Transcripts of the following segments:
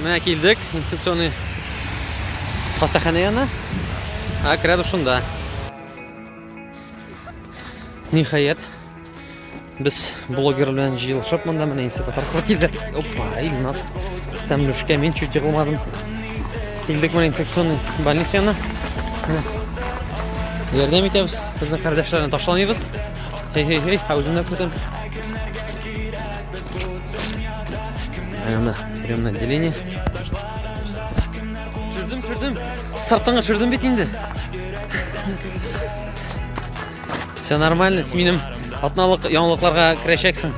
Менә килдек инфекционный хастаханә янына. Ә керәбез шунда. Ниһаять, без блогер белән җыелышып монда менә институт аркылы килдек. Опа, Илназ. Тәмлүшкә мин чуть егылмадым. Килдек менә инфекционный больница янына. Менә. Ярдәм итәбез, безнең кардәшләрне ташламыйбыз. Хей, хей, хей, ә үземне күрсәм. Ана, приемное отделение. Төшердем, төшердем. Сыртыңа төшердем бит инде. Все нормально, син минем атналык яңалыкларга керәчәксең.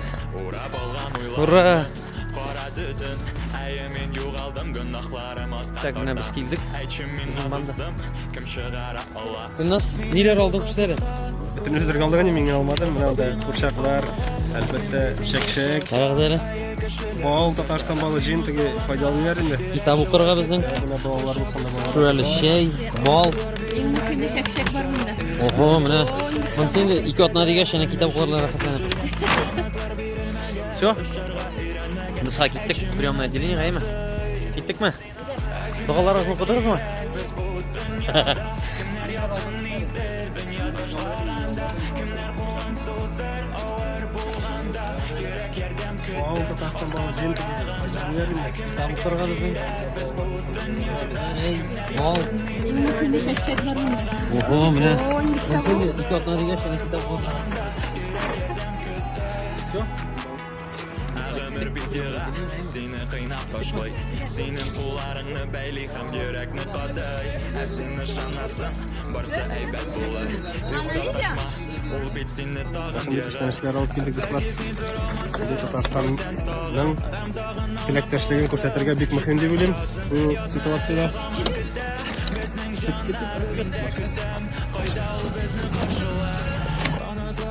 Ура! Так, менә без килдек. Безнең банда. Гөлназ, ниләр алдың күрсәле? Бөтен үзләргә алдыган мин генә алмадым. Менә анда курчаклар, әлбәттә, чәкчәк. Карагыз әле. Бал, Татарстан балы җыен теге файдалы ниләр инде. Китап укырга безнең. Менә балалар булсын да балалар. Шүрәле чәй, бал. Иң мөһиме чәкчәк бар монда. Ого, менә. Монысы инде ике атна дигәч, әнә китап укырга рәхәтләнеп. Все. Без ха киттек приемное отделение, әйме? Киттекме? Догаларыгызны укыдыгызмы? Бал, Татарстан балы җыен теге файдалы ниләр инде. Китап укырга безнең. Бал. Иң мөһиме чәкчәк бар монда. Ого, менә. Монысы инде ике атна дигәч, әнә китап укырга. Все. Гомер бит ега, сине кыйнап ташлый. Синең кулларыңны бәйли һәм йөрәкне кадый. Ә син ышанасың, барсы әйбәт булыр. Юкса ташма, ул бит сине тагын Шундый егар. күчтәнәчләр алып килдек, дуслар. Бу Татарстанның теләктәшлеген күрсәтергә бик мөһим дип уйлыйм бу ситуациядә.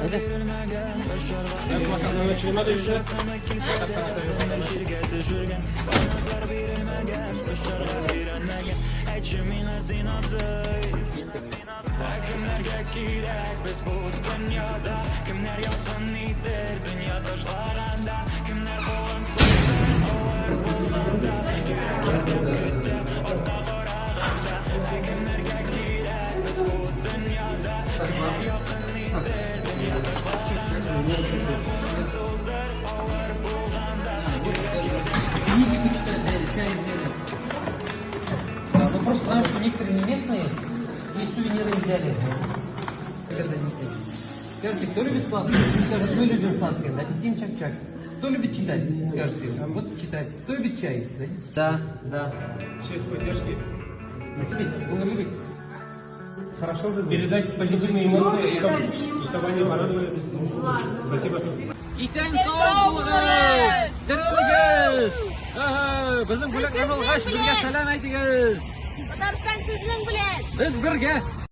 Әйдә. Книги почитать взяли, чай взяли. Да, ну просто знаю, что некоторые не местные и сувениры взяли. Скажите, кто любит сладкое? Они скажут, мы любим сладкое, дадите им чак-чак. Кто любит читать? Скажете, вот читать. Кто любит чай? Дадите. Да, да. Честь поддержки. Любит, он любит. Хорошо же. Передать позитивные эмоции, чтобы они порадовались. Спасибо. Исән сау булыгыз! Терелегез! Безнең бүләкләрне алгач, безгә сәлам әйтегез! Татарстан сезнең белән! Без бергә!